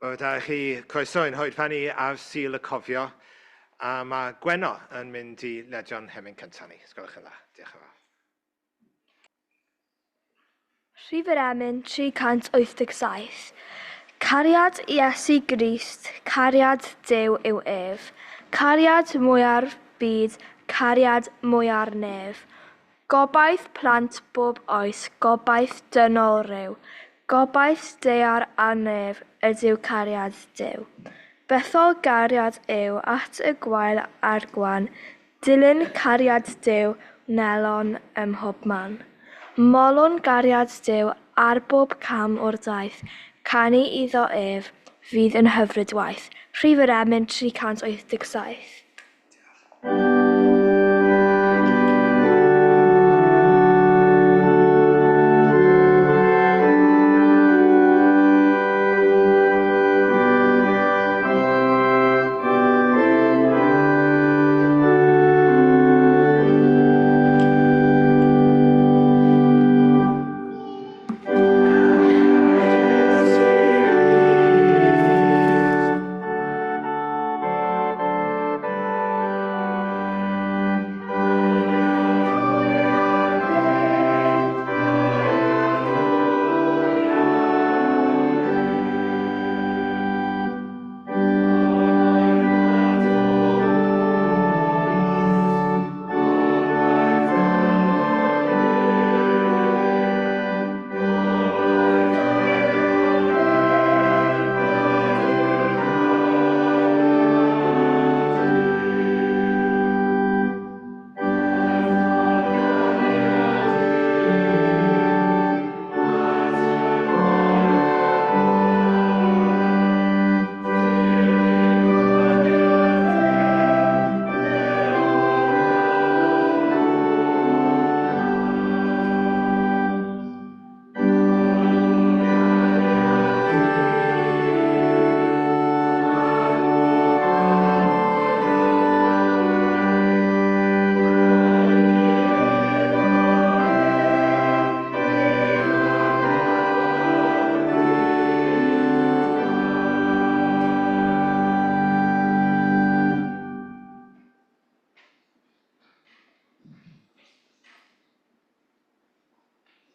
Wel, da chi croeso i'n hoedfa ni ar Sul y Cofio. A mae Gwenno yn mynd i ledio'n hemyn cyntaf ni. Os gwelwch yn dda. Diolch yn fawr. Rhif yr emyn 387. Cariad Iesu Grist, cariad Duw yw ef. Cariad mwya'r byd, cariad mwya'r nef. Gobaith plant bob oes, gobaith dynol ryw. Gobaith daear a nef ydyw cariad Duw. Bythol gariad yw at y gwael a'r gwan, dilyn cariad Duw wnelon ym mhob man. Molwn gariad Duw ar bob cam o'r daith, canu iddo ef fydd yn hyfryd waith. Rhif yr emyn 387. Diolch.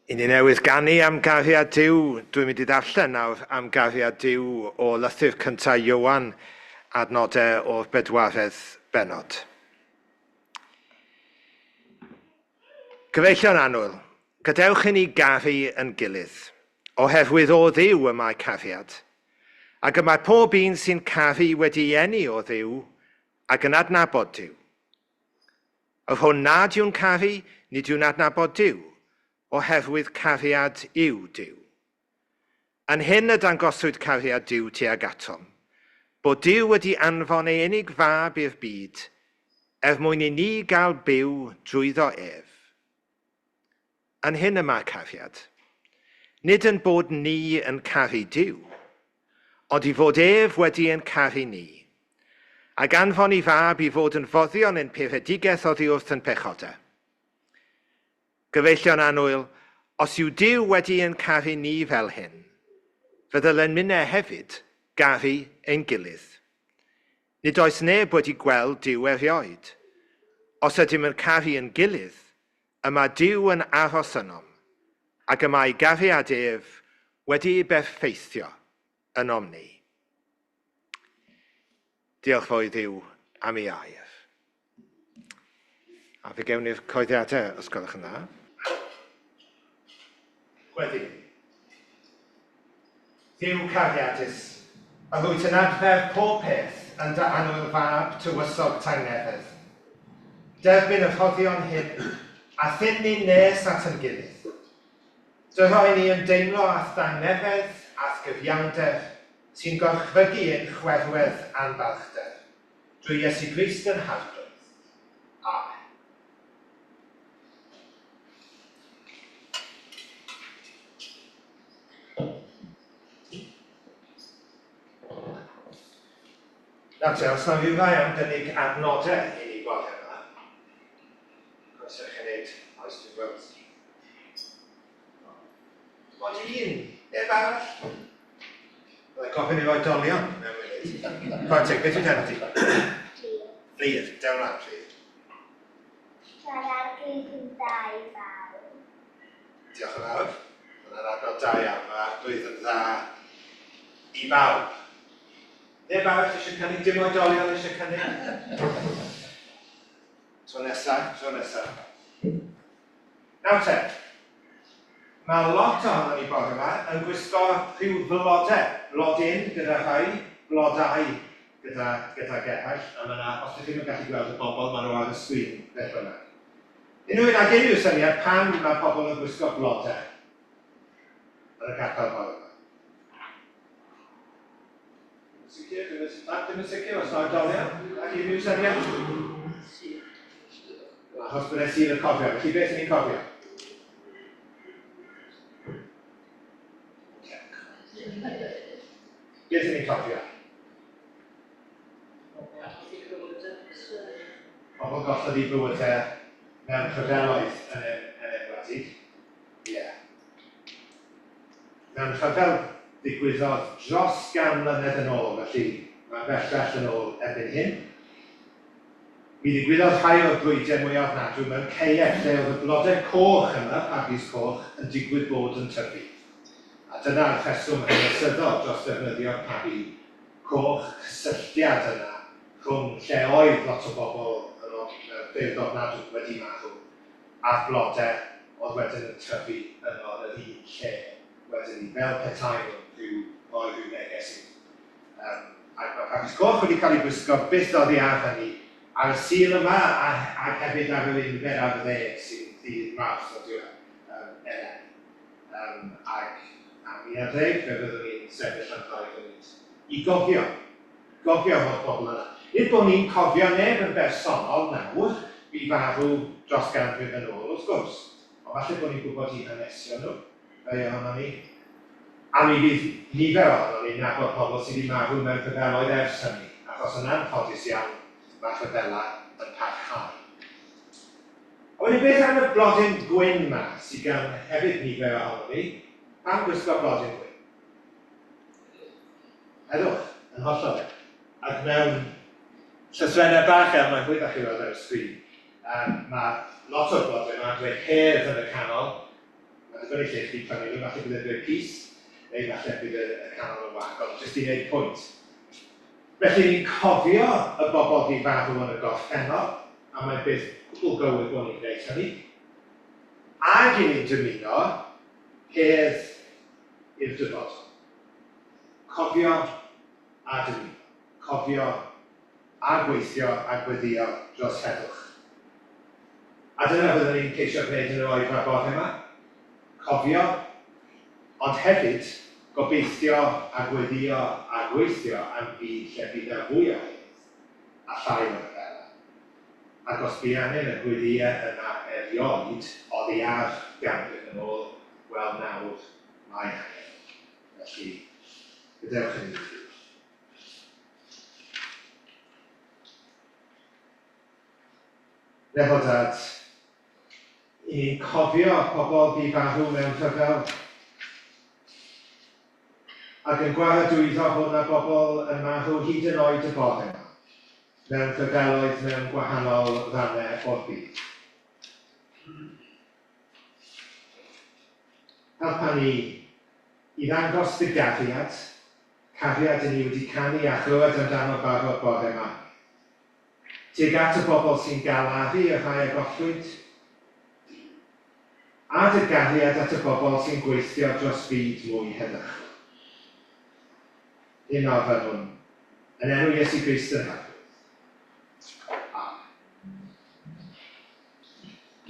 I ni newydd ganu am gariad Duw. Dwi'n mynd i ddarllen nawr am gariad Duw o lythyr cyntaf Ioan, adnodau o'r bedwaredd bennod. Gyfeillion annwyl, gadewch i ni garu yn gilydd, oherwydd o Dduw y mae cariad. Ac y mae pob un sy'n caru wedi'i eni o Dduw ac yn adnabod Duw. Yr hwn nad yw'n caru, nid yw'n adnabod Duw, oherwydd cariad yw Duw. Yn hyn y dangoswyd cariad Duw tuag atom, bod Duw wedi anfon ei unig Fab i'r byd, er mwyn i ni gael byw drwyddo ef. Yn hyn y mae cariad. Nid yn bod ni yn caru Duw, ond i fod ef wedi ein caru ni, ac anfon i Fab i fod yn foddion ein puredigaeth oddi wrth ein pechodau. Gyfeillion annwyl, os yw Duw wedi ein caru ni fel hyn, fe ddylen minne hefyd garu ein gilydd. Nid oes neb wedi gweld Duw erioed. Os ydym yn caru ein gilydd, y mae Duw yn aros ynom, ac y mae gariad ef wedi ei berffeithio ynom ni. Diolch fo i Dduw am ei air. A fe gewn ni'r coeddiadau, os gwelwch yn dda. Gweddi. Dduw cariadus, yr wyt yn adfer pob peth yn dy annwyl fab tywysog tangnefedd. Derbyn y rhoddion hyn, a thyn ni'n nes at yn gilydd. Dyro i ni ymdeimlo â'th dangnefedd a'th gyfiawnder sy'n gorchfygu ein chwerwedd a'n balchder. Drwy Iesu Grist yn Harglwydd. Amen. Nawr te, os na rhyw rai am gynnig adnodau i ni bore yma, croeso i chi wneud, oes dwi'n gweld. Dim ond un, neb arall. Byddai gofyn i'r oedolion mewn munud. Chwarae teg, beth yw dy enw di? Fflur. Fflur, dew mlaen, Fflur. Mae'r arglwydd yn dda i bawb. Diolch yn fawr. Hwnna'n adnod da iawn. Mae'r arglwydd yn dda i bawb. Neb arall eisiau cynnig? Dim oedolion eisiau cynnig? Tro nesa, tro nesa. Nawr te, mae lot ohonon ni bore yma yn gwisgo rhyw flodau, blodyn gyda rhai, blodau gyda, gydag eraill, a mae yna, os ydych chi'n gallu gweld y bobl, maen nhw ar y sgrin beth bynnag. Unrhyw un ag unrhyw syniad pam mae pobl yn gwisgo blodau yn y capel bore yma? Ddim yn sicr, ddim yn, ddim yn sicr os mae oedolion ag unrhyw syniad. Achos bod e Sul y cofio, felly beth ni'n cofio? Beth ni'n cofio? Pobl gollodd eu bywydau mewn rhyfeloedd yn yn enwedig. Ie. Yeah. Mewn rhyfel ddigwyddodd dros 100 mlynedd yn ôl, felly mae'n bell bell yn ôl erbyn hyn. Mi ddigwyddodd rhai o'r brwydrau mwyaf ofnadwy mewn caeau lle oedd y blodau coch yma, pabis coch, yn digwydd bod yn tyfu. A dyna'r rheswm hanesyddol dros ddefnyddio'r pabi coch, cysylltiad yna rhwng lle oedd lot o bobl yn mewn ffyrdd ofnadwy wedi marw, a'r blodau oedd wedyn yn tyfu yno yn yr un lle wedyn ni, fel petai nhw'n rhyw, rhoi rhyw neges i ni. Ac mae pabis coch wedi cael ei gwisgo byth oddi ar hynny ar y Sul yma a, ac hefyd ar yr unfed ar ddeg sy'n ddydd Mawrth o diwedd eleni. Ac am un ar ddeg fe fyddwn ni'n sefyll am ddau funud i gofio, gofio holl bobl yna. Nid bod ni'n cofio neb yn bersonol nawr, bu farw dros ganrif yn ôl wrth gwrs, ond falle bod ni'n gwybod eu hanesion nhw, rhai ohonon ni. A mi fydd nifer ohonon ni'n nabod pobl sydd wedi marw mewn rhyfeloedd ers hynny, achos yn anffodus iawn mae rhyfela yn parhau. A wedyn beth am y blodyn gwyn 'ma sydd gan hefyd nifer ohonon ni? Pam gwisgo blodyn gwyn? Heddwch, yn hollol. Ac mewn llythrennau bach iawn, mae'n rhwyddach i weld ar y sgrin, mae lot o'r blodau yma yn dweud hedd yn y canol. Mae'n dibynnu lle chi prynu nhw, falle bydd e'n dweud peace, neu falle bydd y, y canol yn wag, ond jyst i wneud pwynt. Felly ni'n cofio y bobl fu farw yn y gorffennol, a mae'n beth gwbl gywir bod ni'n gwneud hynny. Ac i ni'n dymuno hedd i'r dyfodol. Cofio a dymuno. Cofio a gweithio a gweddïo dros heddwch. A dyna fyddwn ni'n ceisio gwneud yn yr oedfa bore yma. Cofio, ond hefyd gobeithio a gweddïo a gweithio am fyd lle bydd 'na fwy o hedd a llai o ryfela. Ac os bu angen y gweddïau yna erioed oddi ar ganrif yn ôl, wel nawr mae angen. Felly, gadewch i ni weddïo. Nefol Dad, i ni'n cofio pobl fu farw mewn rhyfel. Ac yn gwaradwyddo fod 'na bobl yn marw hyd yn oed y bore 'ma, mewn rhyfeloedd mewn gwahanol rannau o'r byd. Helpa ni i ddangos dy gariad, cariad 'y ni wedi canu a chlywed amdano barod bore 'ma, tuag at y bobl sy'n galaru y rhai a gollwyd, a dy gariad at y bobl sy'n gweithio dros fyd mwy heddychlon. Hyn a ofynnwn, yn enw Iesu Grist ein Harglwydd.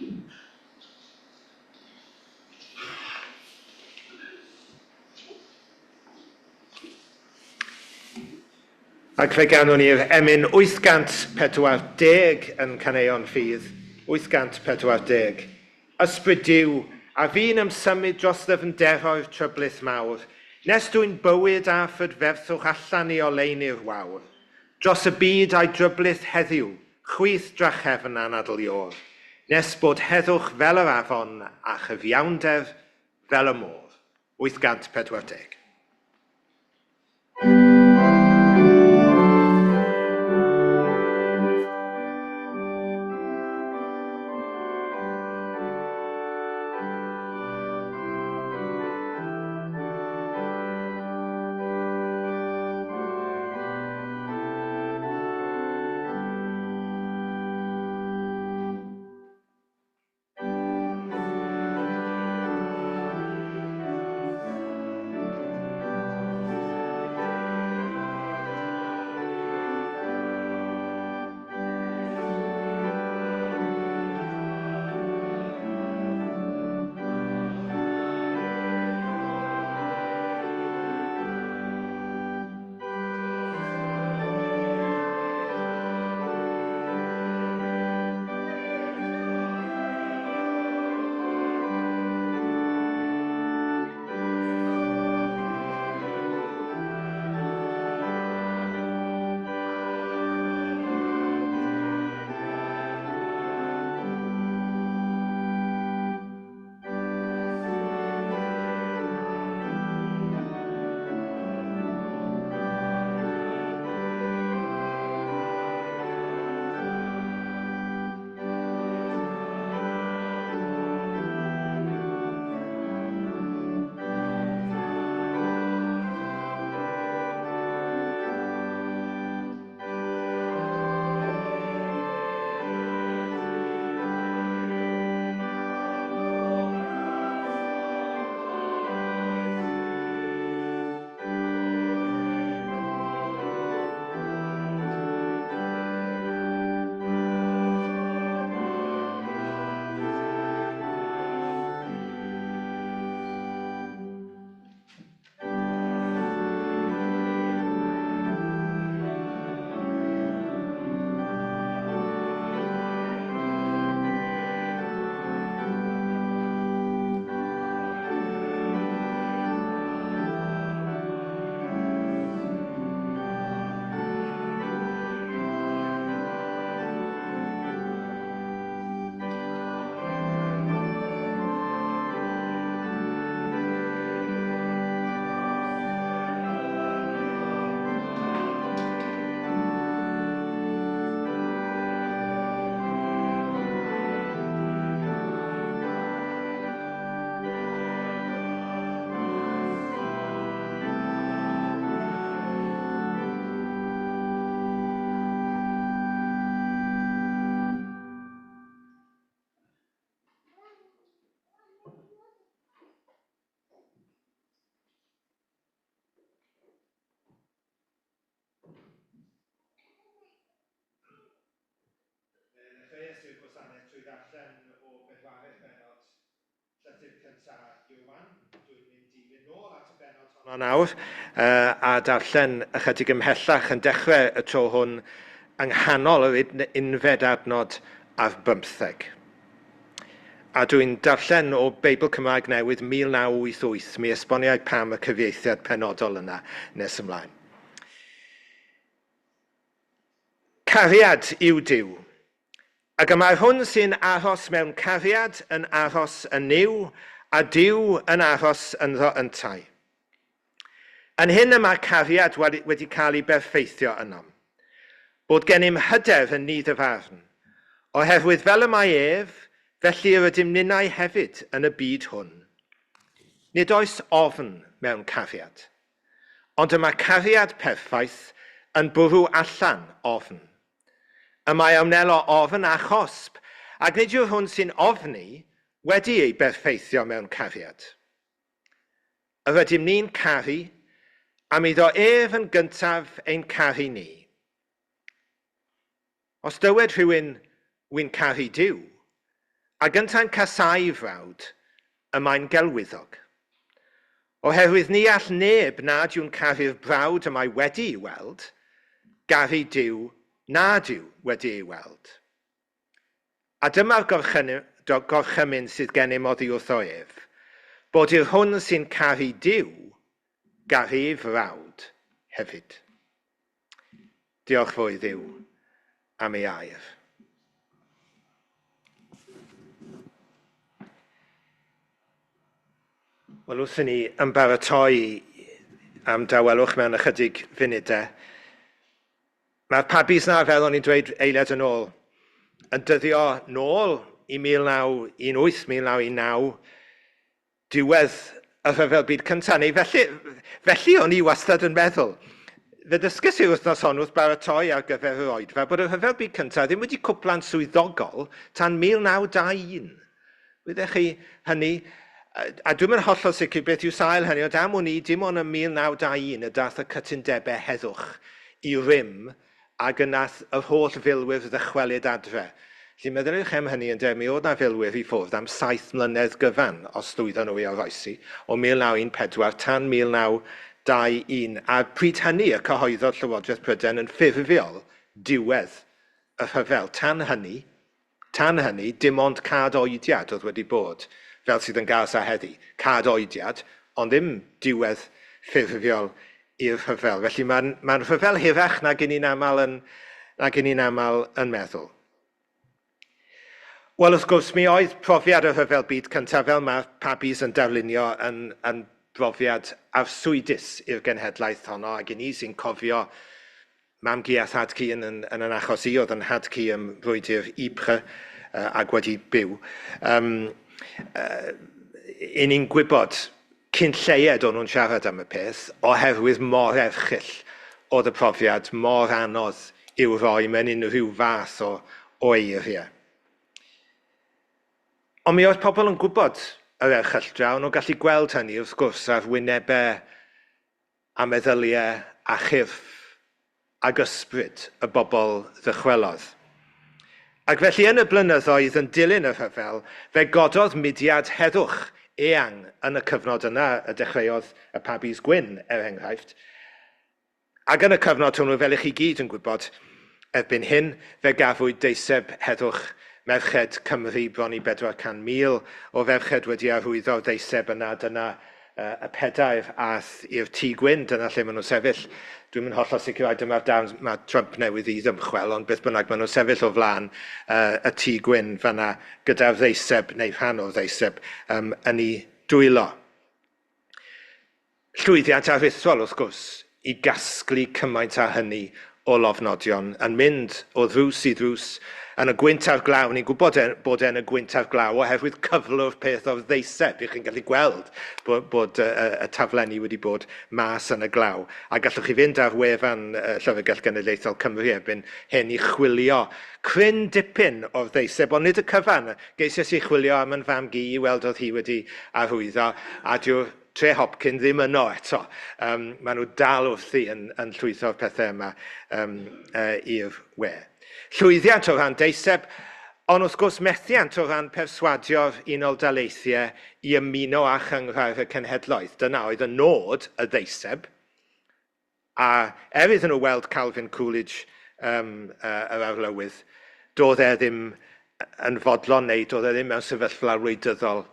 Amen. Ac fe ganwn ni'r emyn 840 yn Caneuon Ffydd, 840. Ysbryd Duw, a fi'n ymsymud dros ddyfnderoedd tryblith mawr, nes dwyn bywyd a phrydferthwch allan i oleuni'r wawr. Dros y byd a'i dryblith heddiw, chwith drachefn anadl Iôr, nes bod heddwch fel yr afon a chyfiawnder fel y môr. 840. Fe ddechreuais i'r gwasanaeth trwy ddarllen o bedwaredd bennod llythyr cyntaf Ioan. Dwi'n mynd i fynd nôl at y bennod honno nawr a darllen ychydig ymhellach yn dechrau y tro hwn yng nghanol yr unfed adnod ar bymtheg. A dwi'n darllen o Beibl Cymraeg Newydd 1988, mi esboniai pam y cyfieithiad penodol yna nes ymlaen. Cariad yw Duw. Ac y mae'r hwn sy'n aros mewn cariad yn aros yn Nuw, a Duw yn aros ynddo yntau. Yn hyn y mae cariad wedi cael ei berffeithio ynom, bod gennym hyder yn nydd y farn, oherwydd fel y mae ef, felly yr ydym ninnau hefyd yn y byd hwn. Nid oes ofn mewn cariad, ond y mae cariad perffaith yn bwrw allan ofn. Y mae a wnelo ofn a chosb, ac nid yw'r hwn sy'n ofni wedi ei berffeithio mewn cariad. Yr ydym ni'n caru, am iddo ef yn gyntaf ein caru ni. Os dywed rhywun, Wy'n caru Duw, a gyntau'n casáu frawd, y mae'n gelwyddog. Oherwydd ni all neb nad yw'n caru'r brawd y mae wedi ei weld, garu Duw nad yw wedi ei weld. A dyma'r gorchymyn sydd gennym oddi wrtho ef, bod i'r hwn sy'n caru Duw garu ei frawd hefyd. Diolch fo i Dduw am ei air. Wel, wrth i ni ymbaratoi am dawelwch mewn ychydig funudau, Mae'r pabis 'na, fel o'n i'n dweud eiliad yn ôl, yn dyddio nôl i 1918, 1919, diwedd y Rhyfel Byd Cyntaf, neu felly, felly o'n i wastad yn meddwl. Fe ddysges i'r wythnos hon wrth baratoi ar gyfer yr oedfa bod y Rhyfel Byd Cyntaf ddim wedi cwpla'n swyddogol tan 1921. Wyddech chi hynny? A dwi'm yn hollol sicr beth yw sail hynny, ond am wn i, dim ond ym 1921 y daeth y cytundebau heddwch i rym ac y nath yr holl filwyr ddychwelyd adre. Felly meddyliwch am hynny ynde, mi oedd 'na filwyr i ffwrdd am saith mlynedd gyfan, os lwyddon nhw i oroesi, o 1914 tan 1921, a pryd hynny y cyhoeddodd Llywodraeth Prydain yn ffurfiol diwedd y rhyfel. Tan hynny, Tan hynny, dim ond cad oediad oedd wedi bod, fel sydd yn Gaza heddi, cad oediad, ond ddim diwedd ffurfiol i'r rhyfel. Felly mae'n mae rhyfel hirach nag 'yn ni'n aml yn, nag 'yn ni'n aml yn meddwl. Wel, wrth gwrs, mi oedd profiad y Rhyfel Byd Cyntaf, fel mae'r pabis yn darlunio, yn, yn brofiad arswydus i'r genhedlaeth honno, ac i ni sy'n cofio Mam-gu a thad-cu yn yn yn yn achos i, oedd yn nhad-cu ym mrwydr Ypres ac wedi byw. Um, uh, i ni'n gwybod cyn lleied o'n nhw'n siarad am y peth, oherwydd mor erchyll oedd y profiad, mor anodd i'w roi mewn unrhyw fath o, o eiriau. Ond mi oedd pobl yn gwybod yr erchylltra, o'n nhw'n gallu gweld hynny wrth gwrs ar wynebau a meddyliau a chyrff ag ysbryd y bobl ddychwelodd. Ac felly yn y blynyddoedd yn dilyn y rhyfel, fe gododd mudiad heddwch eang yn y cyfnod yna y dechreuodd y Pabis Gwyn, er enghraifft. Ac yn y cyfnod hwnnw, fel i chi gyd yn gwybod, erbyn hyn, fe gafwyd deiseb heddwch merched Cymru, bron i 400,000 o ferched wedi arwyddo'r ddeiseb yna, dyna y pedair aeth i'r Tŷ Gwyn, dyna lle maen nhw'n sefyll. Dwi'm yn hollol sicr ai dyma'r darn mae Trump newydd i ddymchwel, ond beth bynnag, maen nhw'n sefyll o flaen y Tŷ Gwyn fanna gyda'r ddeiseb, neu rhan o'r ddeiseb, um, yn ei dwylo. Llwyddiant aruthrol, wrth gwrs, i gasglu cymaint â hynny o lofnodion, yn mynd o ddrws i ddrws, yn y gwynt a'r glaw. Ni'n gwybod e, bod e'n y gwynt a'r glaw oherwydd cyflwr peth o'r ddeiseb. Y'ch chi'n gallu gweld bod, bod y, y, y taflenni wedi bod mas yn y glaw. A gallwch chi fynd ar wefan Llyfrgell Genedlaethol Cymru erbyn hyn i chwilio cryn dipyn o'r ddeiseb, ond nid y cyfan. Geisiais i chwilio am yn fam-gu i weld oedd hi wedi arwyddo, a dyw'r Tre Hopkin ddim yno eto. Um, maen nhw dal wrthi yn, yn llwytho'r pethau yma um, uh, i'r we. Llwyddiant o ran deiseb, ond wrth gwrs methiant o ran perswadio'r Unol Daleithiau i ymuno â Chynghrair y Cenhedloedd. Dyna oedd y nod y ddeiseb. A er iddyn nhw weld Calvin Coolidge, um, uh, yr arlywydd, doedd e ddim yn fodlon neu doedd e ddim mewn sefyllfa wleidyddol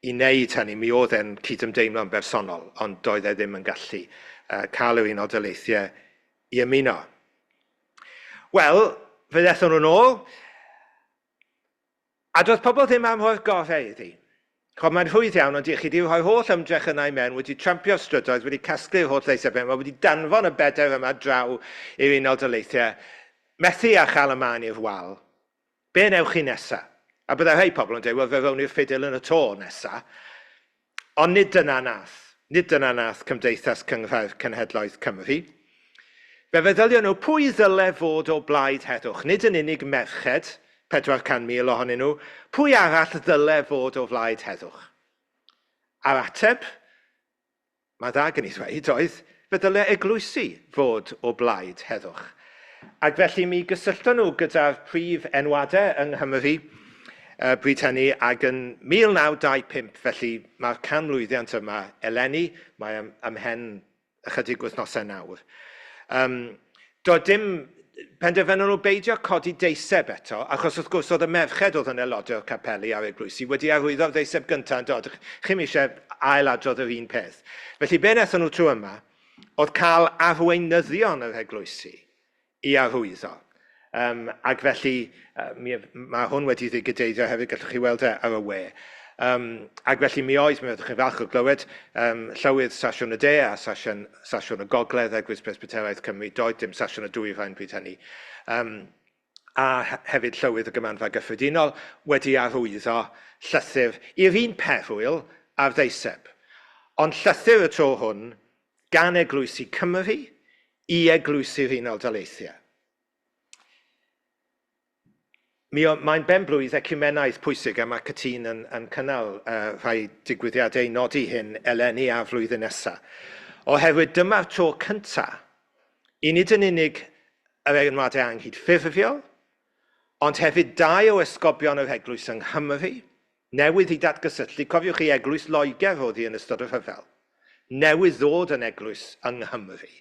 i wneud hynny. Mi oedd e'n cydymdeimlo'n bersonol, ond doedd e ddim yn gallu uh, cael yr Unol Daleithiau i ymuno. Wel, fe ddethon nhw'n ôl, A doedd pobl ddim am rhoi'r gorau iddi. Chod, mae'n rhwydd iawn, ond chi wedi rhoi holl ymdrech yna i mewn, wedi trampio strydoedd, wedi casglu'r holl ddeisebau, mae wedi danfon y bedair yma draw i'r Unol Daleithiau, methu â chael y maen i'r wal. Be newch chi nesa? A byddai rhai pobl yn dweud, wel, fe rown i'r ffidil yn y to nesa. Ond nid dyna nath. Nid dyna nath Cymdeithas Cynghrair Cenhedloedd Cymru. Fe feddylion nhw pwy ddyle fod o blaid heddwch, nid yn unig merched, 400,000 ohonyn nhw, pwy arall ddyle fod o flaid heddwch? A'r ateb, mae dda gen i ddweud, oedd, fe ddyle eglwysi fod o blaid heddwch. Ac felly mi gysyllton nhw gyda'r prif enwadau yng Nghymru bryd hynny ac yn 1925, felly mae'r canmlwyddiant yma eleni, mae ymhen ychydig wythnosau nawr. Doedd dim, penderfynon nhw beidio codi deiseb eto, achos wrth gwrs oedd y merched oedd yn aelodau o'r capeli a'r eglwysi wedi arwyddo'r ddeiseb gyntaf yn dod. Chi'm eisiau ailadrodd yr un peth. Felly be wnaethon nhw tro yma oedd cael arweinyddion yr eglwysi i arwyddo. Ac felly, mae hwn wedi ddigydeiddio hefyd, gallwch chi weld e ar y we. Ac felly mi oedd, mi oeddech chi'n falch o glywed, Llywydd Sasiwn y De a Sasiwn, Sasiwn y Gogledd, Eglwys Presbyteraidd Cymru, doedd dim Sasiwn y Dwyrain bryd hynny, a hefyd Llywydd y Gymanfa Gyffredinol wedi arwyddo llythyr i'r un perwyl a'r ddeiseb. Ond llythyr y tro hwn gan Eglwysi Cymru i Eglwysi'r Unol Daleithiau. Mi o, mae'n ben-blwydd eciwmenaidd pwysig a mae Cytûn yn, yn cynnal rhai digwyddiadau i nodi hyn eleni a flwyddyn nesaf. Oherwydd dyma'r tro cyntaf i nid yn unig yr enwadau anghydffurfiol, ond hefyd dau o esgobion yr eglwys yng Nghymru, newydd i datgysylltu, cofiwch chi eglwys Loegr oedd hi yn ystod y rhyfel, newydd ddod yn eglwys yng Nghymru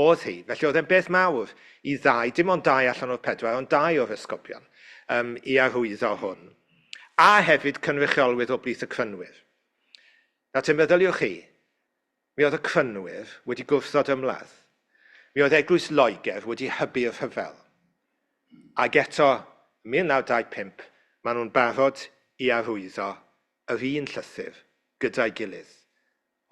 oedd hi. Felly oedd e'n beth mawr i ddau, dim ond dau allan o'r pedwar, ond dau o'r esgobion i arwyddo hwn. A hefyd cynrychiolwyr o blith y Crynwyr. Nawr te meddyliwch chi, mi oedd y Crynwyr wedi gwrthod ymladd. Mi oedd Eglwys Loegr wedi hybu'r rhyfel. Ac eto, 1925, maen nhw'n barod i arwyddo yr un llythyr gyda'i gilydd.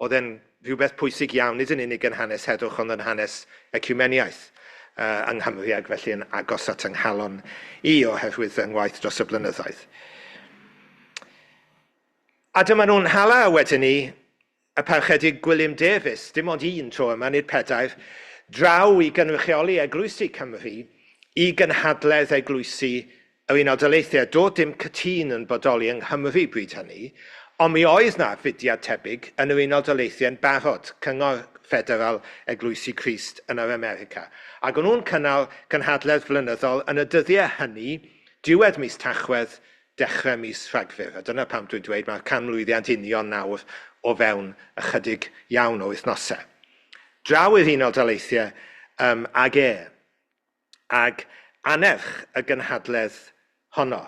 Oedd e'n rhywbeth pwysig iawn, nid yn unig yn hanes heddwch, ond yn hanes ecwmeniaeth yng Nghymru, ac felly yn agos at yng nghalon i oherwydd yng ngwaith dros y blynyddoedd. A dyma nhw'n hala wedyn ni y Parchedig Gwilym Davies, dim ond un tro yma, nid pedair, draw i gynrychioli Eglwysi Cymru i gynhadledd Eglwysi yr Unol Daleithiau. Doedd dim cytûn yn bodoli yng Nghymru bryd hynny, ond mi oedd na fudiad tebyg yn yr Unol Daleithiau'n barod, Cyngor Ffederal Eglwysi Crist yn yr America. Ac o'n nhw'n cynnal cynhadledd flynyddol yn y dyddiau hynny, diwedd mis Tachwedd, dechrau mis Rhagfyr. A dyna pam dwi'n dweud mae'r canmlwyddiant union nawr o fewn ychydig iawn o wythnosau. Draw i'r Unol Daleithiau ag e, ag annerch y gynhadledd honno.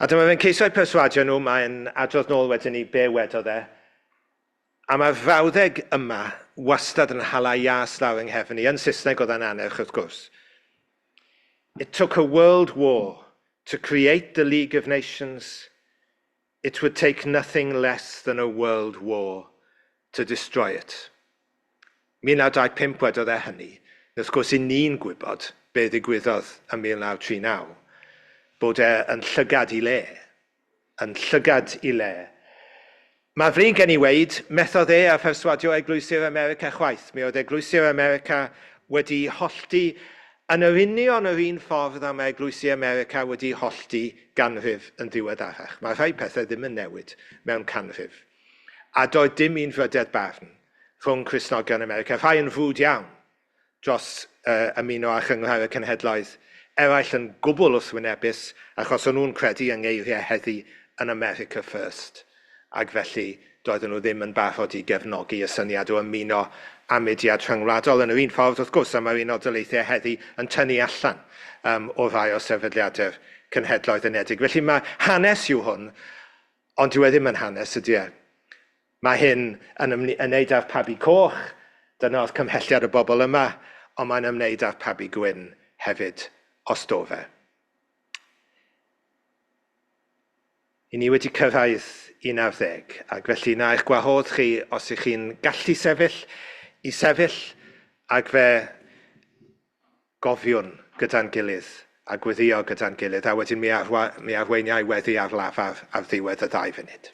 A dyma fe'n ceisio perswadio nhw, mae'n adrodd nôl wedyn ni be wedodd e. A mae'r frawddeg yma wastad yn hala ias lawr yng nghefn i, yn Saesneg oedd e'n annerch wrth gwrs. It took a world war to create the League of Nations. It would take nothing less than a world war to destroy it. 1925 wedodd e hynny. Wrth gwrs, i ni'n gwybod be ddigwyddodd ym 1939, bod e yn llygad i le. Yn llygad i le. Mae flin gen i weud, methodd e a pherswadio Eglwysi'r America chwaith. Mi oedd Eglwysi'r America wedi hollti yn yr union yr un ffordd am Eglwysi America wedi hollti ganrif yn ddiweddarach. Mae rhai pethau ddim yn newid mewn canrif. A doedd dim un frydedd barn rhwng Cristnogion America. Rhai yn frwd iawn dros ymuno â Chynghrair y Cenhedloedd, eraill yn gwbl wrthwynebus achos o'n nhw'n credu yng ngeiriau heddi yn America First, ac felly doedden nhw ddim yn barod i gefnogi y syniad o ymuno â mudiad rhyngwladol yn yr un ffordd, wrth gwrs, a mae'r Unol Daleithiau heddi yn tynnu allan o rai o sefydliadau'r Cenhedloedd Unedig. Felly mae hanes yw hwn, ond dyw e ddim yn hanes, ydy e? Mae hyn yn ymwneud â'r pabi coch, dyna oedd cymhelliad y bobl yma, ond mae'n ymwneud â'r pabi gwyn hefyd, os do fe. I ni wedi cyrraedd 11, ac felly na eich gwahodd chi, os ych chi'n gallu sefyll, i sefyll, ac fe gofiwn gyda'n gilydd a gweddio gyda'n gilydd, a wedyn mi, arwa, mi arweiniau weddi ar lafar ar ddiwedd y ddau funud.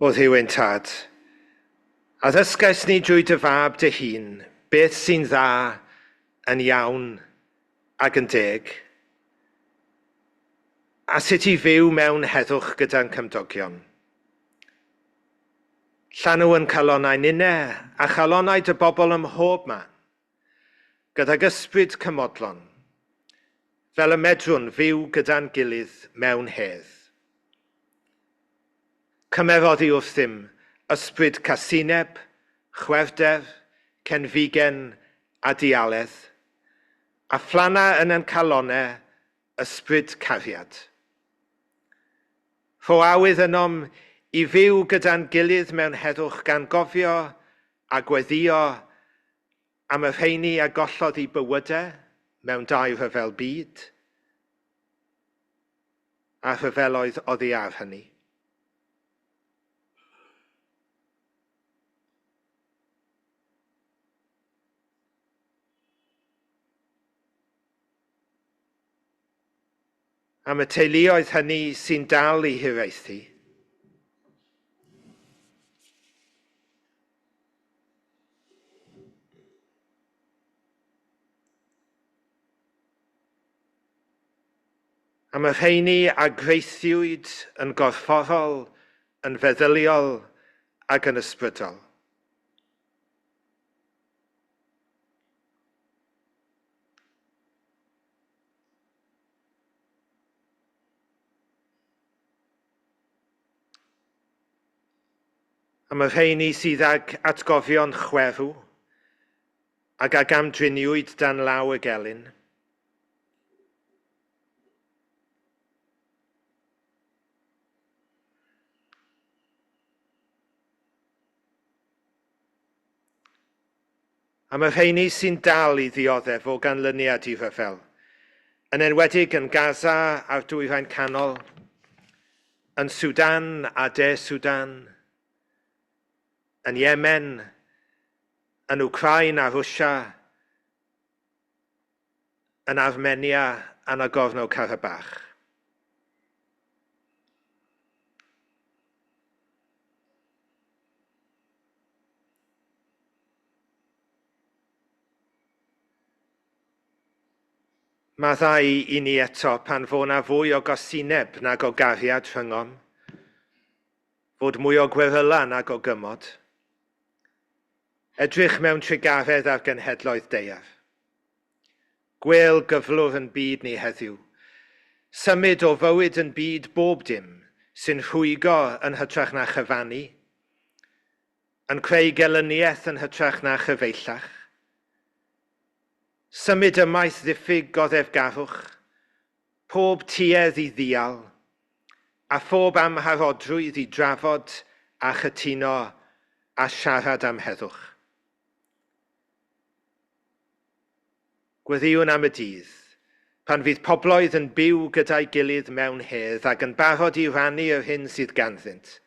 O Dduw ein tad, a ddysgais ni drwy dy fab dy hun beth sy'n dda, yn iawn ac yn deg, a sut i fyw mewn heddwch gyda'n cymdogion. Llanw yn calonnau ninne a chalonnau dy bobl ym mhob man, gydag ysbryd cymodlon, fel y medrwn fyw gyda'n gilydd mewn hedd. Cymer oddi wrthym ysbryd casineb, chwerwder, cenfigen a dialedd, a phlanna yn ein calonnau ysbryd cariad. Rho awydd ynom i fyw gyda'n gilydd mewn heddwch gan gofio a gweddio am y rheini a gollodd eu bywydau mewn dau rhyfel byd a rhyfeloedd oddi ar hynny. Am y teuluoedd hynny sy'n dal i hiraethu. Am y rheini a greithiwyd yn gorfforol, yn feddyliol ac yn ysbrydol. Am y rheini sydd ag atgofion chwerw ac a gamdriniwyd dan law y gelyn. Am y rheini sy'n dal i ddioddef o ganlyniad i rhyfel, yn enwedig yn Gaza a'r Dwyrain Canol, yn Sudan a De Sudan, yn Yemen, yn Wcráin a Rwsia, yn Armenia a Nagorno-Karabakh. Maddau i ni eto pan fo 'na fwy o gosineb nag o gariad rhyngom, fod mwy o gweryla nag o gymod. Edrych mewn trugaredd ar genhedloedd daear. Gwêl gyflwr yn byd ni heddiw. Symud o fywyd yn byd bob dim sy'n rhwygo yn hytrach na chyfannu, yn creu gelyniaeth yn hytrach na chyfeillach. Symud ymaith ddiffyg goddefgarwch, pob tuedd i ddial, a phob amharodrwydd i drafod a chytuno a siarad am heddwch. Gweddïwn am y dydd, pan fydd pobloedd yn byw gyda'i gilydd mewn hedd ac yn barod i rannu yr hyn sydd ganddynt.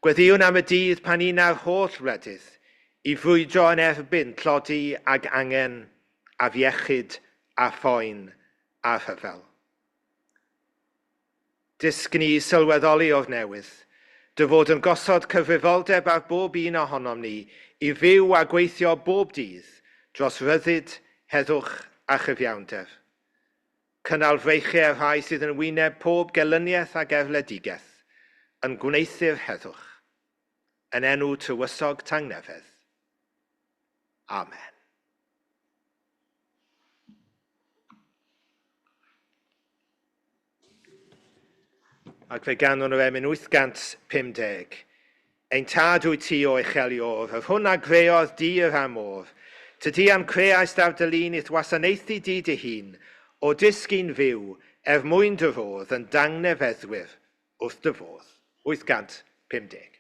Gweddïwn am y dydd pan una'r holl wledydd i frwydro yn erbyn tlodi ag angen, afiechyd a phoen a rhyfel. Dysg ni sylweddoli o'r newydd, dy fod yn gosod cyfrifoldeb ar bob un ohonom ni i fyw a gweithio bob dydd dros ryddid, heddwch a chyfiawnder. Cynnal freichiau rhai sydd yn wyneb pob gelyniaeth ac erledigaeth, yn gwneuthur heddwch. Yn enw tywysog tangnefedd. Amen. Ac fe ganwn yr emyn 850. Ein tad wyt ti o uchel Iôr, yr hwn a greodd dir a môr. Tydi a'n creaist ar dy lun i'th wasanaethu di dy hun, o dysgu'n fyw, er mwyn dy rodd yn dangnefeddwyr wrth dy fodd. 850.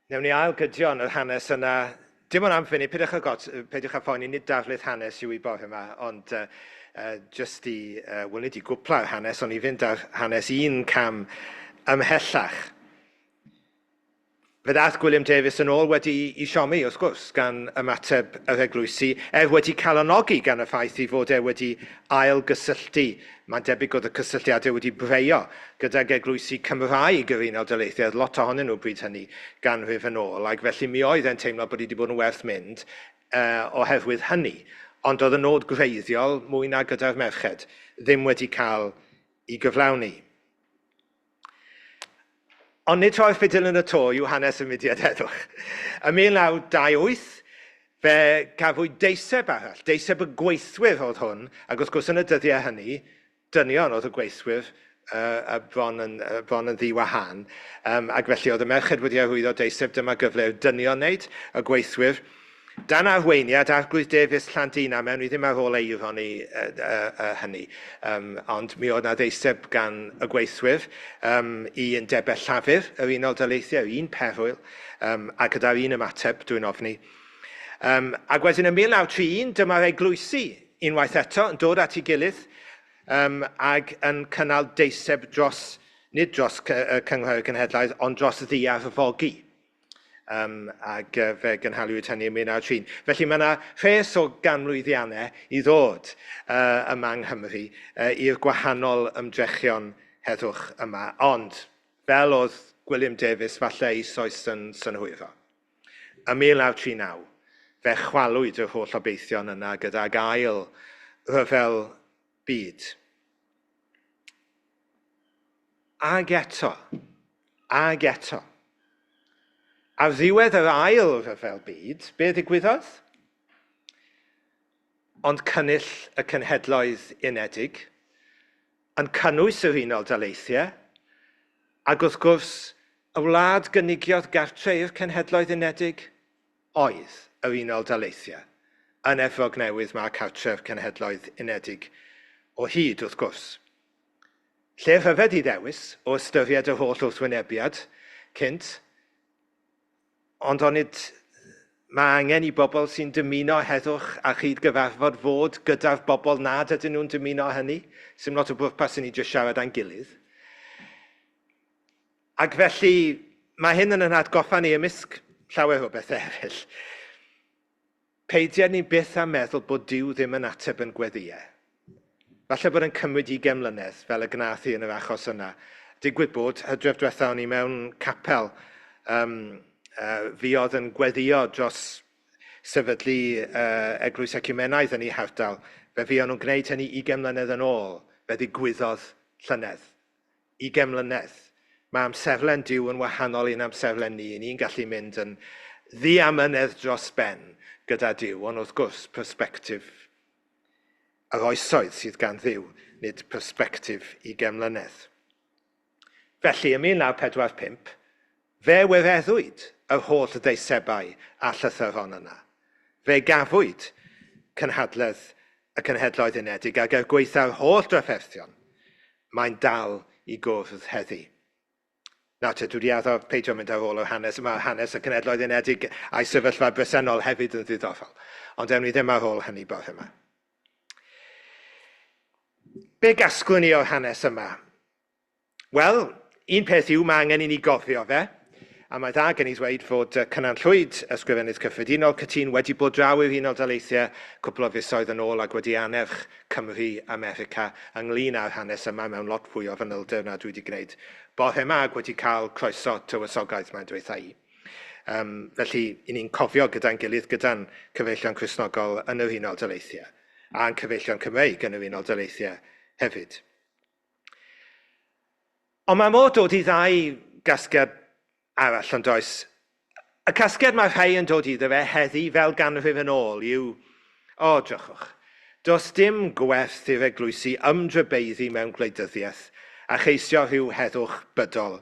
Newn ni ail gydio yn yr hanes yna. Dim ond am funud, peidiwch â, got, peidiwch â phoeni, nid darlith hanes yw i bore yma, ond just i, wel nid i gwpla'r hanes, ond i fynd â'r hanes un cam ymhellach. Fe ddaeth Gwilym Davies yn ôl wedi i siomi, wrth gwrs, gan ymateb yr eglwysi, ef wedi calonogi gan y ffaith i fod e wedi ail-gysylltu. Mae'n debyg oedd y cysylltiadau wedi breio gydag eglwysi Cymraeg yr Unol Daleithiau, oedd lot ohonyn nhw bryd hynny ganrif yn ôl, ac felly mi oedd e'n teimlo bod hi wedi bod yn werth mynd oherwydd hynny. Ond oedd y nod gwreiddiol, mwy na gyda'r merched, ddim wedi cael ei gyflawni. Ond nid troi'r ffidil yn y to yw hanes y mudiad heddwch. Ym 1928, fe gafwyd deiseb arall, deiseb y gweithwyr oedd hwn, ac wrth gwrs yn y dyddiau hynny, dynion oedd y gweithwyr bron yn, bron yn ddiwahân. Ac felly oedd y merched wedi arwyddo deiseb, dyma gyfle i'r dynion wneud, y gweithwyr. Dan arweiniad Arglwydd Davies Llandina, mewn i ddim ar ôl eironi hynny, ond mi oedd 'na ddeiseb gan y gweithwyr i undebau llafur yr Unol Daleithiau, un perwyl, a gyda'r un ymateb, dwi'n ofni. Ac wedyn ym 1931, dyma'r eglwysi unwaith eto yn dod at ei gilydd ac yn cynnal deiseb dros, nid dros y Cynghrair y Cenhedlaeth, ond dros ddiarfogi. Ac fe gynhaliwyd hynny ym 1931. Felly mae yna rhes o ganmlwyddiannau i ddod yma yng Nghymru i'r gwahanol ymdrechion heddwch yma. Ond, fel oedd Gwilym Davies falle eisoes yn synhwyro, ym 1939, fe chwalwyd yr holl obeithion yna gydag ail ryfel byd. Ag eto, ag eto. Ar ddiwedd yr ail rhyfel byd, be ddigwyddodd? Ond cynnull y Cenhedloedd Unedig, yn cynnwys yr Unol Daleithiau, ac wrth gwrs, y wlad gynigiodd gartre i'r Cenhedloedd Unedig oedd yr Unol Daleithiau. Yn Efrog Newydd mae cartref Cenhedloedd Unedig o hyd, wrth gwrs. Lle rhyfedd i ddewis, o ystyried yr holl wrthwynebiad cynt, ond onid mae angen i bobl sy'n dymuno heddwch a chyd-gyfarfod fod gyda'r bobl nad ydyn nhw'n dymuno hynny? Sim lot o bwrpas i ni jyst siarad â'n gilydd. Ac felly, mae hyn yn ein hatgoffa ni ymysg llawer o bethau eraill. Peidia ni byth â meddwl bod Duw ddim yn ateb yn gweddïau. Falle bod yn cymryd ugain mlynedd, fel y gwnaeth hi yn yr achos yna. Digwydd bod, hydref diwetha o'n i mewn capel, um, fuodd yn gweddïo dros sefydlu eglwys eciwmenaidd yn ei hardal. Fe fuon nhw'n gwneud hynny ugain mlynedd yn ôl, fe ddigwyddodd llynedd. 20 mlynedd. Mae amserlen Duw yn wahanol i'n amserlen ni. Ni'n gallu mynd yn ddiamynedd dros ben gyda Duw, ond wrth gwrs, persbectif yr oesoedd sydd gan Dduw, nid persbectif 20 mlynedd. Felly, ym 1945, fe wireddwyd yr holl ddeisebau a llythyron yna. Fe gafwyd cynhadledd y Cenhedloedd Unedig ac er gwaetha'r holl drafferthion, mae'n dal i gwrdd heddi. Nawr te, dwi wedi addo peidio mynd ar ôl yr hanes, mae hanes y Cenhedloedd Unedig a'i sefyllfa bresennol hefyd yn ddiddorol, ond ewn ni ddim ar ôl hynny bore yma. Be gasglwn ni o'r hanes yma? Wel, un peth yw mae angen i ni gofio fe, a mae dda gen i ddweud fod Cynan Llwyd, Ysgrifennydd Cyffredinol Cytûn, wedi bod draw i'r Unol Daleithiau cwpl o fisoedd yn ôl ac wedi annerch Cymru America ynglyn â'r hanes yma mewn lot fwy o fanylder na dwi wedi gwneud bore yma ac wedi cael croeso tywysogaeth, mae'n dweutha i. Felly, i ni'n cofio gyda'n gilydd, gyda'n cyfeillion Cristnogol yn yr Unol Daleithiau, a'n cyfeillion Cymreig yn yr Unol Daleithiau hefyd. Ond mae modd dod i ddau gasgliad arall, ond oes? Y casgliad mae rhai yn dod iddo fe heddi fel ganrif yn ôl yw, o, drychwch, does dim gwerth i'r eglwysi ymdrybeiddi mewn gwleidyddiaeth a cheisio rhyw heddwch bydol.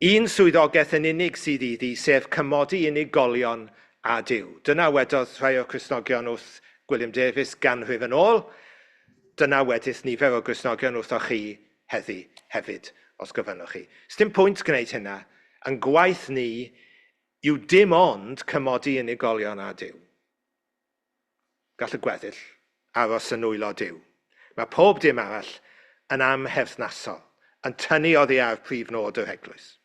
Un swyddogaeth yn unig sydd iddi, sef cymodi unigolion â Duw. Dyna wedodd rhai o'r Cristnogion wrth Gwilym Davies ganrif yn ôl. Dyna wedith nifer o Gristnogion wrthoch chi heddi hefyd, os gofynnwch chi. Sdim pwynt gwneud hynna. Ein gwaith ni yw dim ond cymodi unigolion â Duw. Gall y gweddill aros yn nwylo Duw. Mae pob dim arall yn amherthnasol, yn tynnu oddi ar prif nod yr eglwys.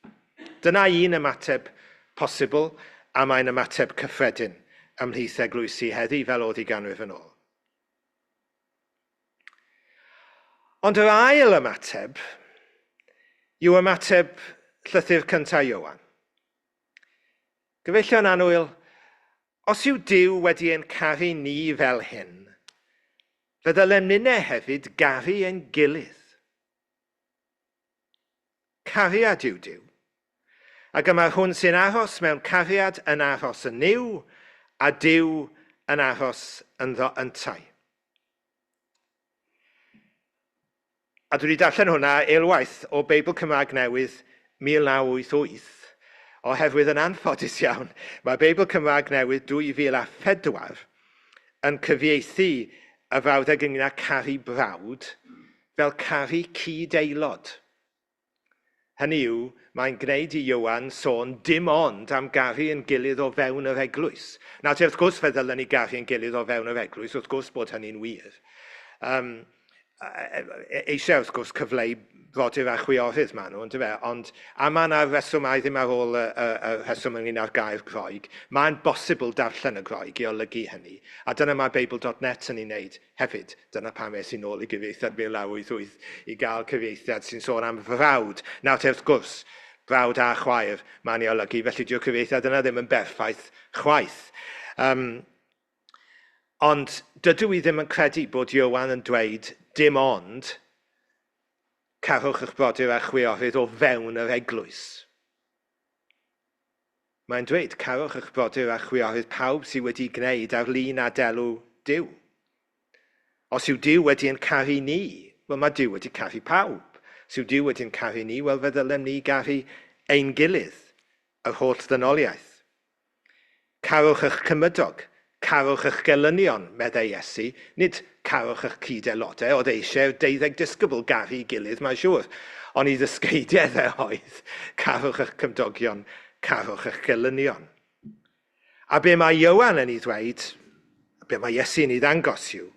Dyna un ymateb posibl, a mae'n ymateb cyffredin ymhlith eglwysi heddi fel oedd i ganrif yn ôl. Ond yr ail ymateb yw ymateb llythyr cyntaf Ioan. Gyfeillion annwyl, os yw Duw wedi ein caru ni fel hyn, fe ddylem ninne hefyd garu ein gilydd. Cariad yw Duw. Ac y mae'r hwn sy'n aros mewn cariad yn aros yn Nuw, a Duw yn aros ynddo yntau. A dwi wedi darllen hwnna eilwaith o Beibl Cymraeg Newydd 1988, oherwydd yn anffodus iawn, mae Beibl Cymraeg Newydd 2004 yn cyfieithu y frawddeg ynglyn â caru brawd fel caru cyd-aelod. Hynny yw, mae'n gwneud i Ioan sôn dim ond am garu ein gilydd o fewn yr eglwys. Nawr te, wrth gwrs fe ddylen ni garu ein gilydd o fewn yr eglwys, wrth gwrs bod hynny'n wir. Um, eisiau, wrth gwrs, cyfleu brodyr a chwiorydd maen nhw, yndyfe? Ond, a mae yna reswm ai ddim ar ôl y, y, y rheswm ynglyn â'r gair Groeg, mae'n bosibl darllen y Groeg i olygu hynny. A dyna mae Beibl.net yn ei wneud Hefyd, dyna pam es i nôl i gyfieithiad 1988 i gael cyfieithiad sy'n sôn am frawd. Nawr te, wrth gwrs, brawd a chwaer mae'n ei olygu, felly dyw'r cyfieithiad yna ddim yn berffaith chwaith. Um, ond dydw i ddim yn credu bod Ioan yn dweud dim ond carwch eich brodyr a chwiorydd o fewn yr eglwys. Mae'n dweud, Carwch eich brodyr a chwiorydd pawb sydd wedi gwneud ar lun a delw Duw. Os yw Duw wedi ein caru ni, wel mae Duw wedi caru pawb. Os yw Duw wedi'n caru ni, wel fe ddylem ni garu ein gilydd, yr holl ddynoliaeth. Carwch eich cymydog, carwch eich gelynion, meddai Iesu, nid carwch eich cyd-aelodau, oedd e eisiau i'r deuddeg disgybl garu'i gilydd, mae'n siŵr. Ond ei ddysgeidiaeth e oedd, carwch eich cymdogion, carwch eich gelynion. A be mae Ioan yn ei ddweud, be mae Iesu yn ei ddangos yw,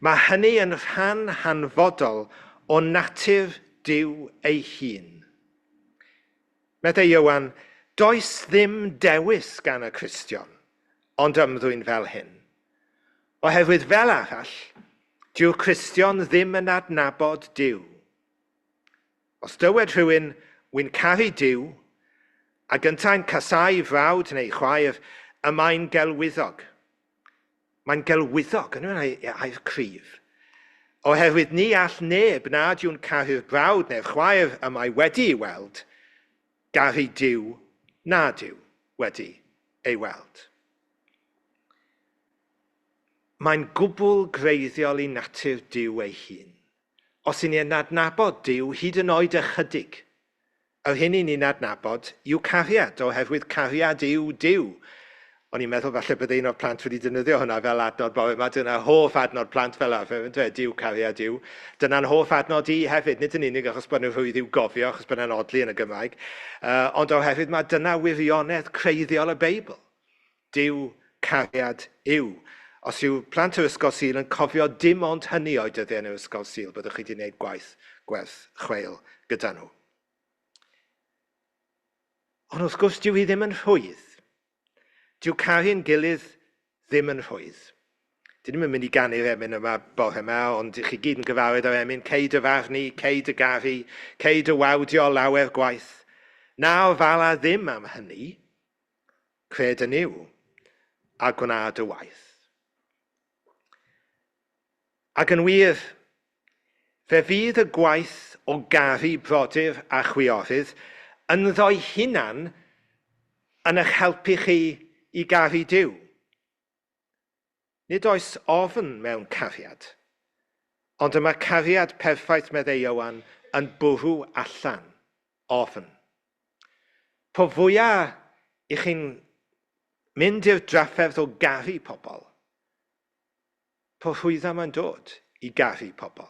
mae hynny yn rhan hanfodol o natur Duw ei hun. Meddai Ioan, Does ddim dewis gan y Cristion ond ymddwyn fel hyn. Oherwydd fel arall, dyw'r Cristion ddim yn adnabod Duw. Os dywed rhywun, Wy'n caru Duw, ac yntau'n casáu frawd neu chwaer, y mae'n gelwyddog. Mae'n gelwyddog, yn yw'n air cryf. Oherwydd ni all neb nad yw'n caru'r brawd neu'r chwaer y mae wedi ei weld, garu Duw nad yw wedi ei weld. Mae'n gwbl greiddiol i natur Duw ei hun. Os y'n ni'n adnabod Duw hyd yn oed ychydig, yr hyn y'n ni'n adnabod yw cariad, oherwydd cariad yw Duw. O'n i'n meddwl falle bydde un o'r plant wedi defnyddio hwnna fel adnod bore yma. Dyna hoff adnod plant fel arfer, yndyfe? Duw, cariad yw. Dyna'n hoff adnod i hefyd, nid yn unig achos bod nhw'n rhwydd i'w gofio, achos bod yna'n odli yn y Gymraeg, ond oherwydd mae dyna wirionedd creiddiol y Beibl. Duw, cariad yw. Os yw plant yr Ysgol Sul yn cofio dim ond hynny o'u dyddiau yn yr Ysgol Sul, byddwch chi wedi gwneud gwaith gwerth chweil gyda nhw. Ond wrth gwrs, dyw hi ddim yn rhwydd. Dyw caru'n gilydd ddim yn rhwydd. Dyn ni'm yn mynd i ganu'r emyn yma bore yma, ond chi gyd yn gyfarwydd â'r emyn, cei dy farnu, cei dy garu, cei dy wawdio lawer gwaith. Na ofala ddim am hynny, Cred yn Nuw, a gwna dy waith. Ac yn wir, fe fydd y gwaith o garu brodyr a chwiorydd ynddo'i hunan yn eich helpu chi i garu Duw. Nid oes ofn mewn cariad, ond y mae cariad perffaith, meddai Ioan, yn bwrw allan ofn. Po fwya i chi'n mynd i'r drafferth o garu pobl, po rhwydda mae'n dod i garu pobl.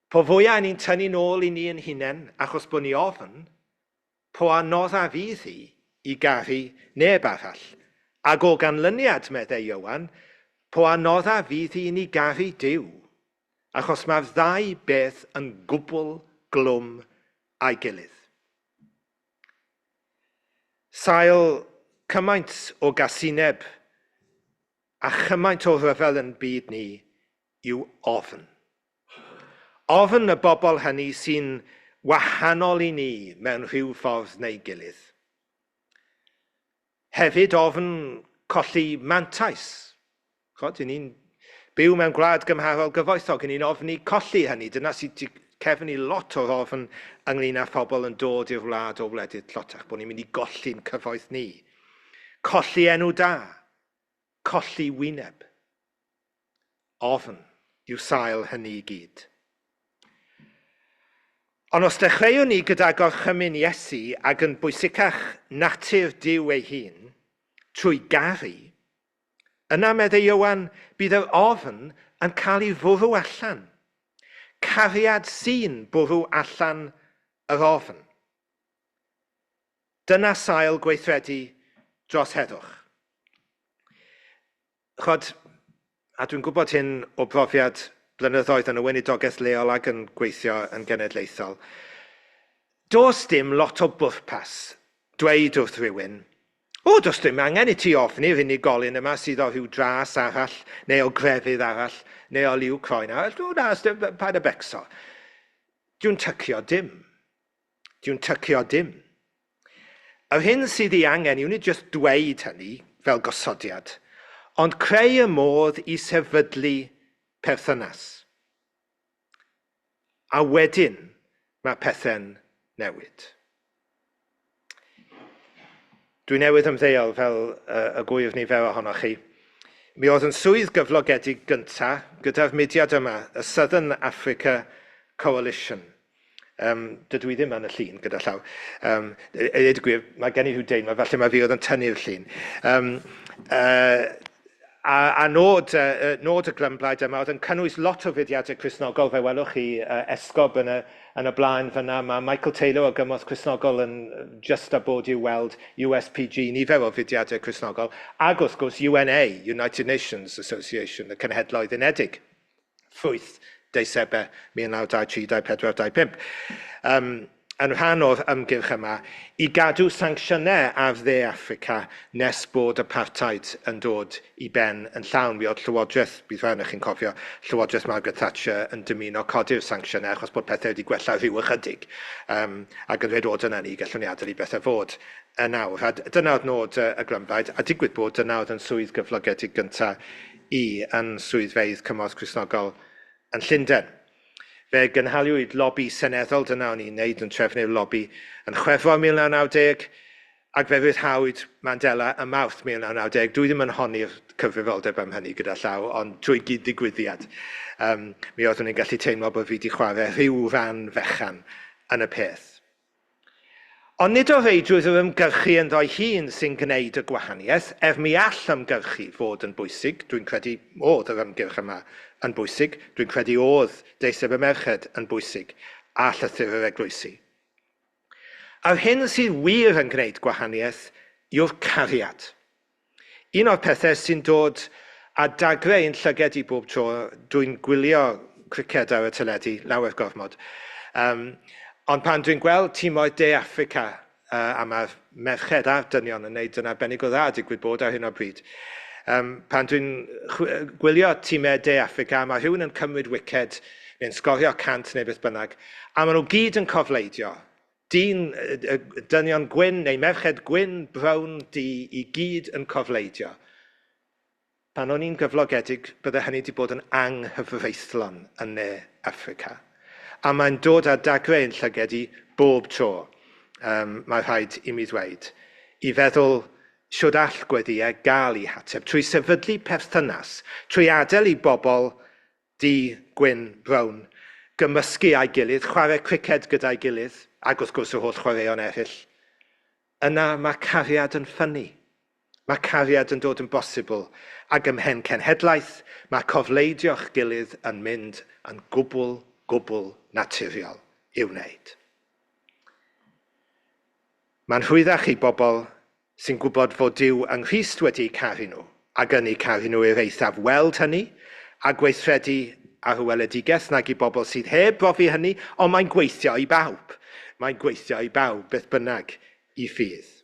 Po fwya ni'n tynnu nôl i ni yn hunain achos bod ni ofn, po anodda fydd hi i garu neb arall. Ac o ganlyniad, meddai Ioan, po anodda fydd hi i ni garu Duw, achos mae'r ddau beth yn gwbl glwm â'i gilydd. Sail cymaint o gasineb a chymaint o ryfel yn byd ni yw ofn. Ofn y bobl hynny sy'n wahanol i ni mewn rhyw ffordd neu gilydd. Hefyd ofn colli mantais. Chod, ni'n byw mewn gwlad gymharol gyfoethog, ni'n ofni colli hynny. Dyna sydd cefn i lot o'r ofn ynglyn â phobl yn dod i'r wlad o wledydd tlotach, bod ni'n mynd i golli'n cyfoeth ni. Colli enw da, colli wyneb. Ofn yw sail hynny i gyd. Ond os dechreuwn ni gyda gorchymyn Iesu ac yn bwysicach natur Duw ei hun, trwy garu, yna, meddai Ioan, bydd yr ofn yn cael ei fwrw allan. Cariad sy'n bwrw allan yr ofn. Dyna sail gweithredu dros heddwch. Chod, a dwi'n gwybod hyn o brofiad blynyddoedd yn y weinidogaeth leol ac yn gweithio yn genedlaethol, does dim lot o bwrpas dweud wrth rhywun, o, does dim angen i ti ofni'r unigolyn yma sydd o rhyw dras arall, neu o grefydd arall, neu o liw croen arall. O, na, paid â becso. Dwi'n tycio dim. Dyw'n tycio dim. Yr hyn sydd ei angen yw nid jyst dweud hynny fel gosodiad, ond creu y modd i sefydlu perthynas. A wedyn mae pethau'n newid. Dwi newydd ymddeol fel y gŵyr nifer ohonoch chi. Mi oedd yn swydd gyflogedig gyntaf gyda'r mudiad yma, y Southern Africa Coalition. Dydw i ddim yn y llun gyda llaw. I ddweud y gwir, mae gen i rhyw deimlad, falle mae fi oedd yn tynnu'r llun. A nod y glymblaid yma oedd yn cynnwys lot o fudiadau Cristnogol, fe welwch chi esgob yn y blaen fyna, mae Michael Taylor o Gymorth Cristnogol yn just a bod i'w weld, USPG, nifer o fudiadau Cristnogol, ac wrth gwrs UNA, United Nations Association, y Cenhedloedd Unedig, ffrwyth deisebau 1923, 24, 25. Yn rhan o'r ymgyrch yma i gadw sancsiynau ar Dde Affrica nes bod apartheid yn dod i ben yn llawn. Mi oedd Llywodraeth, bydd rhai ohonoch chi'n cofio, Llywodraeth Margaret Thatcher yn dymuno codi'r sancsiynau achos bod pethau wedi gwella rhyw ychydig. Ac yn dweud, o, dyna ni, gallwn ni adael i bethau fod yn awr. A dyna oedd nod y glymblaid, a digwydd bod dyna oedd yn swydd gyflogedig gyntaf i yn swyddfeydd Cymorth Cristnogol yn Llundain. Fe gynhaliwyd lobi seneddol, dyna o'n i'n neud yn trefnu'r lobi, yn Chwefror 1990, ac fe ryddhawyd Mandela ym Mawrth 1990. Dwi ddim yn honni'r cyfrifoldeb am hynny gyda llaw, ond trwy gyd-ddigwyddiad. Mi oeddwn i'n gallu teimlo bod fi wedi chwarae rhyw ran fechan yn y peth. Ond nid o reidrwydd yr ymgyrchu ynddo'i hun sy'n gwneud y gwahaniaeth, er mi all ymgyrchu fod yn bwysig, dwi'n credu oedd yr ymgyrch yma yn bwysig, dwi'n credu oedd deiseb y merched yn bwysig, a llythyr yr eglwysi. A'r hyn sydd wir yn gwneud gwahaniaeth yw'r cariad. Un o'r pethau sy'n dod â dagrau i'n llyged i bob tro dwi'n gwylio criced ar y teledu, lawer gormod, ond pan dwi'n gweld timoedd De Affrica, a mae'r merched a'r dynion yn neud yn arbennig o dda, digwydd bod ar hyn o bryd, pan dwi'n gwylio timau De Affrica, mae rhywun yn cymryd wiced neu'n sgorio 100 neu beth bynnag, a maen nhw gyd yn cofleidio. Dyn, dynion gwyn neu merched gwyn, brown, du, i gyd yn cofleidio. Pan o'n i'n gyflogedig, bydde hynny wedi bod yn anghyfreithlon yn Ne Affrica. A mae'n dod â dagrau i'n llyged i bob tro, mae rhaid i mi ddweud, i feddwl shwd all gweddïau gael eu hateb trwy sefydlu perthynas, trwy adael i bobl du, gwyn, brown, gymysgu â'i gilydd, chwarae criced gyda'i gilydd, ac wrth gwrs yr holl chwaraeon eraill. Yna mae cariad yn ffynnu. Mae cariad yn dod yn bosibl, ac ymhen cenhedlaeth mae cofleidio'ch gilydd yn mynd yn gwbl, gwbl naturiol i'w wneud. Mae'n rhwyddach i bobl sy'n gwybod fod Duw yng Nghrist wedi caru nhw, ac yn eu caru nhw i'r eithaf weld hynny, a gweithredu ar y weledigaeth nag i bobl sydd heb brofi hynny, ond mae'n gweithio i bawb. Mae'n gweithio i bawb, beth bynnag i ffydd.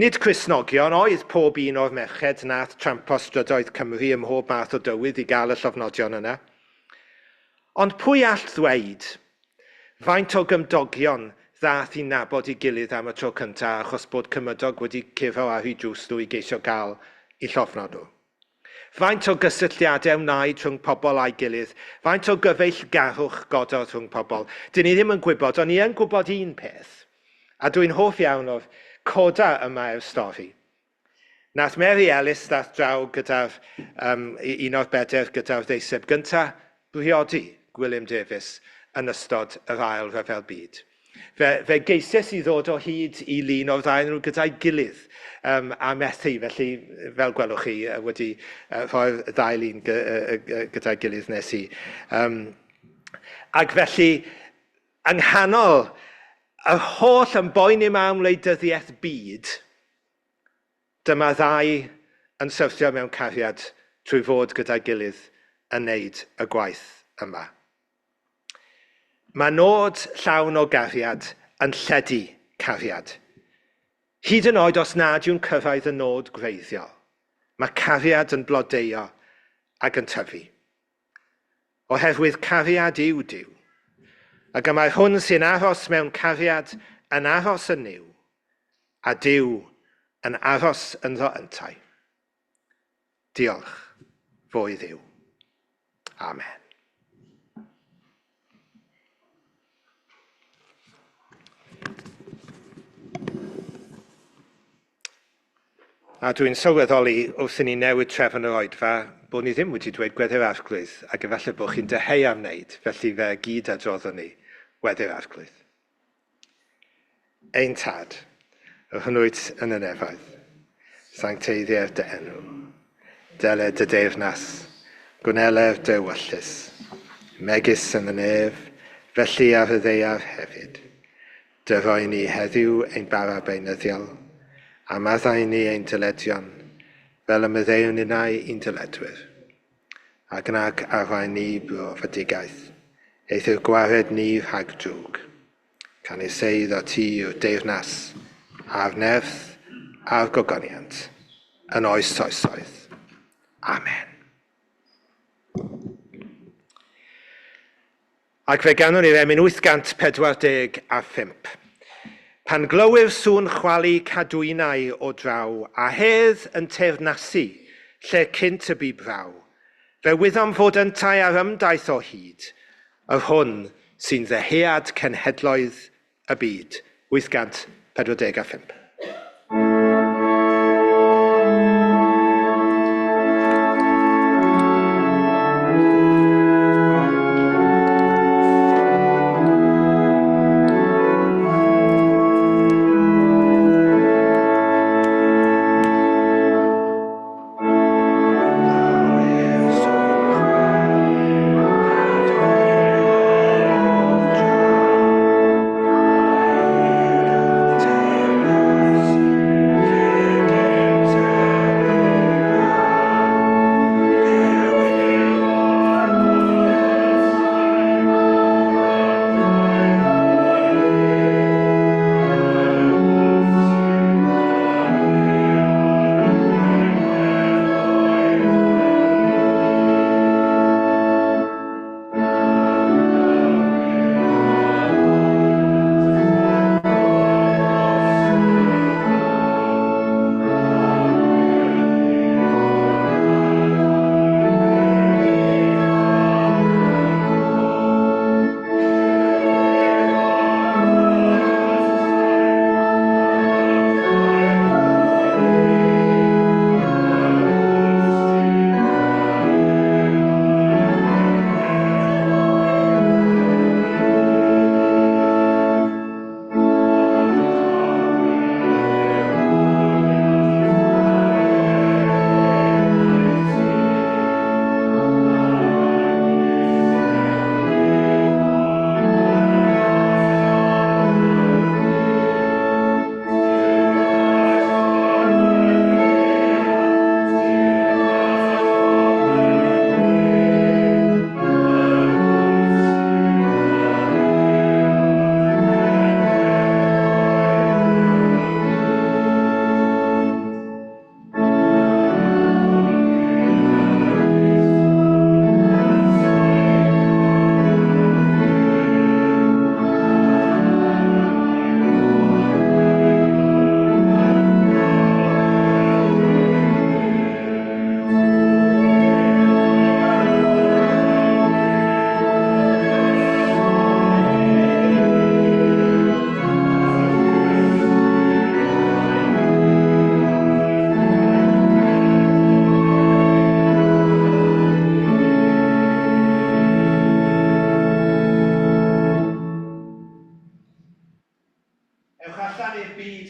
Nid Cristnogion oedd pob un o'r merched nath trampo strydoedd Cymru ym mhob math o dywydd i gael y llofnodion yna. Ond pwy all ddweud faint o gymdogion ddath i nabod ei gilydd am y tro cyntaf achos bod cymydog wedi curo ar eu drws nhw i geisio gael eu llofnod nhw? Faint o gysylltiadau wnaed rhwng pobl a'i gilydd? Faint o gyfeillgarwch gododd rhwng pobl? Dyn ni ddim yn gwybod, ond ni yn gwybod un peth. A dwi'n hoff iawn o'r coda yma i'r stori. Nath Mary Ellis ddath draw gyda'r un o'r bedair gyda'r ddeiseb gyntaf briodi Gwilym Davies yn ystod yr Ail Ryfel Byd. Fe geisiais i ddod o hyd i lun o'r ddau nhw gyda'i gilydd a methu, felly fel gwelwch chi wedi rhoi'r ddau lun gyda'i gilydd nes i. Ac felly, yng nghanol yr holl ymboeni yma am wleidyddiaeth byd, dyma ddau yn syrthio mewn cariad trwy fod gyda'i gilydd yn wneud y gwaith yma. Mae nod llawn o gariad yn lledu cariad. Hyd yn oed os nad yw'n cyrraedd y nod gwreiddiol, mae cariad yn blodeuo ac yn tyfu. Oherwydd cariad yw Duw. Ac y mae hwn sy'n aros mewn cariad yn aros yn Nuw, a Duw yn aros ynddo yntau. Diolch fo i Dduw. Amen. A dwi'n sylweddoli wrth i ni newid trefn yr oedfa bod ni ddim wedi dweud Gweddi'r Arglwydd, ac efallai bod chi'n dyheu am wneud, felly fe gyd adroddwn ni Weddi'r Arglwydd. Ein Tad, yr hwn wyt yn y nefoedd, sancteiddier dy enw, deled dy deyrnas, gwneler dy ewyllys, megis yn y nef, felly ar y ddaear hefyd. Dyroi ni heddiw ein bara beunyddiol, a maddau ni ein dyledion, fel y maddeuwn ninnau i'n dyledwyr. Ac nag arwain ni brofedigaeth, eithr gwared ni rhag drwg. Canys eiddo ti yw'r deyrnas, a'r nerth, a'r gogoniant, yn oes oesoedd. Amen. Ac fe ganwn ni'r emyn 845. Pan glywir sŵn chwalu cadwynau o draw, a hedd yn teyrnasu lle cynt y bu braw, fe wyddom fod yntau ar ymdaith o hyd, yr hwn sy'n ddyhead cenhedloedd y byd. 845.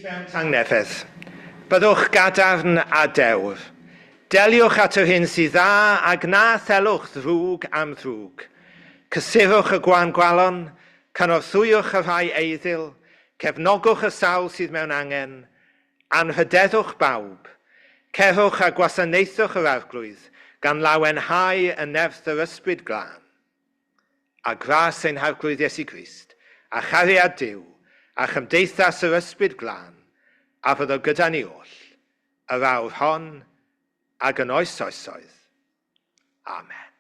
Mewn tangnefedd. Byddwch gadarn a dewr. Deliwch at yr hyn sydd dda a gna thelwch ddrwg am ddrwg. Cysurwch y gwan gwalon, cynorthwywch y rhai eiddil, cefnogwch y sawl sydd mewn angen, anrhydeddwch bawb, cerwch a gwasanaethwch yr arglwydd, gan lawenhau yn nerth yr ysbryd glân. A gras ein harglwydd Iesu Grist, a chariad Duw, a chymdeithas yr ysbryd glân, a fyddo gyda ni oll, yr awr hon ag yn oes oesoedd. Amen.